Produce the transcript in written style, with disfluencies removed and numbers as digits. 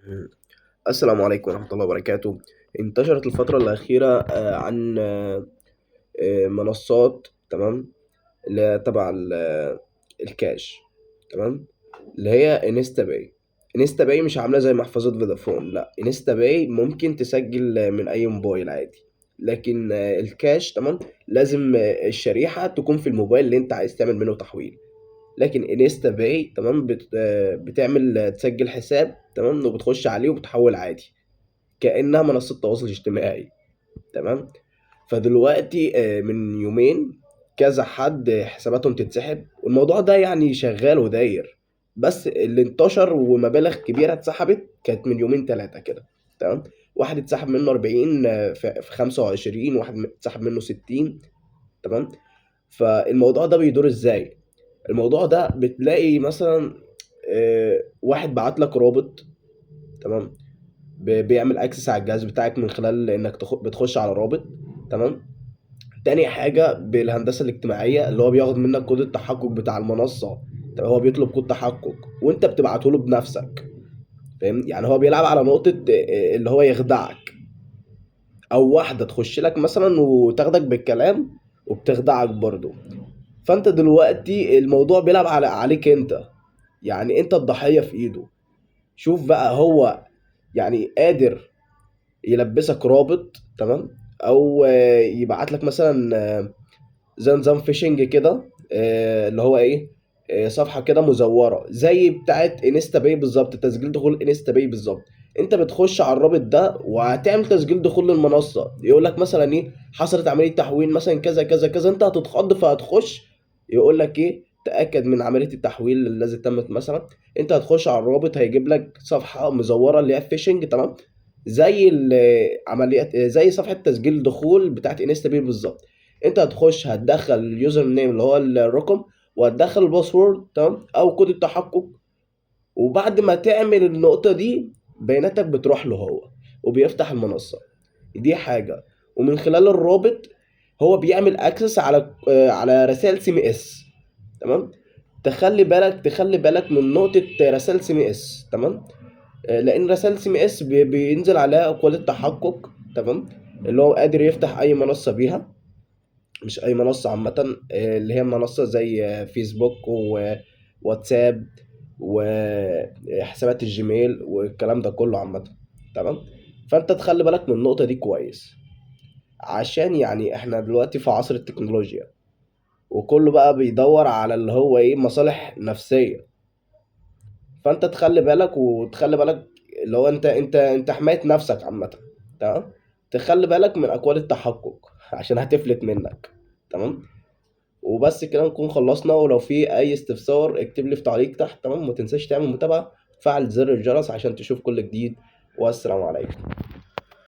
إمم. السلام عليكم ورحمة الله وبركاته. انتشرت الفترة الأخيرة عن منصات، تمام، اللي هي تبع الكاش، تمام، اللي هي InstaPay. InstaPay مش عاملة زي محفظة فودافون، لأ، InstaPay ممكن تسجل من أي موبايل عادي، لكن الكاش، تمام، لازم الشريحة تكون في الموبايل اللي أنت عايز تعمل منه تحويل. لكن InstaPay، تمام، بتعمل تسجل حساب، تمام، وبتخش عليه وبتحول عادي كأنها منصة تواصل اجتماعي، تمام. فدلوقتي من يومين كذا حد حساباتهم تتسحب، والموضوع ده يعني شغال وداير، بس اللي انتشر ومبالغ كبيرة اتسحبت كانت من يومين 3 كده، تمام. واحد اتسحب منه 40 في 25، واحد اتسحب منه 60، تمام. فالموضوع ده بيدور ازاي؟ الموضوع ده بتلاقي مثلا واحد بعت لك رابط، تمام، بيعمل access على الجهاز بتاعك من خلال انك بتخش على رابط، تمام. تاني حاجة بالهندسة الاجتماعية اللي هو بياخد منك كود التحقق بتاع المنصة، تمام، هو بيطلب كود تحقق وانت بتبعته له بنفسك، فاهم؟ يعني هو بيلعب على نقطة اللي هو يخدعك، او واحدة تخش لك مثلا وتاخدك بالكلام وبتخدعك برضو. فانت دلوقتي الموضوع بيلعب عليك انت، يعني انت الضحية في ايده. شوف بقى هو يعني قادر يلبسك رابط، تمام، او يبعت لك مثلا زي نظام phishing كده، اللي هو ايه، صفحة كده مزورة زي بتاعت InstaPay بالظبط، تسجيل دخول InstaPay بالظبط. انت بتخش على الرابط ده وهتعمل تسجيل دخول للمنصة، يقول لك مثلا ايه، حصلت عملية تحويل مثلا كذا كذا كذا، انت هتتخض فهتخش، يقول لك ايه، تأكد من عملية التحويل الذي تمت مثلا. انت هتخش على الرابط هيجيب لك صفحة مزورة اللي هي phishing، تمام، زي العمليات زي صفحة تسجيل دخول بتاعت InstaPay بالظبط. انت هتخش هتدخل ال username اللي هو الرقم، وهتدخل ال password، تمام، او كود التحقق، وبعد ما تعمل النقطة دي بياناتك بتروح له هو وبيفتح المنصة. دي حاجة. ومن خلال الرابط هو بيعمل access على رسائل SMS، تمام. تخلي بالك من نقطة رسائل SMS، تمام، لان رسائل SMS بينزل عليها اكواد التحقق، تمام، اللي هو قادر يفتح اي منصة بيها، مش اي منصة عامة، اللي هي منصة زي فيسبوك وواتساب وحسابات الجيميل والكلام ده كله عامة، تمام. فانت تخلي بالك من النقطة دي كويس، عشان يعني احنا دلوقتي في عصر التكنولوجيا، وكله بقى بيدور على اللي هو ايه، مصالح نفسية. فانت تخلي بالك، وتخلي بالك اللي هو انت حماية نفسك عامة، تمام. تخلي بالك من اكواد التحقق عشان هتفلت منك، تمام. وبس كده نكون خلصنا، ولو في اي استفسار اكتب لي في تعليق تحت، تمام. وما تنساش تعمل متابعة وتفعل زر الجرس عشان تشوف كل جديد، والسلام عليكم.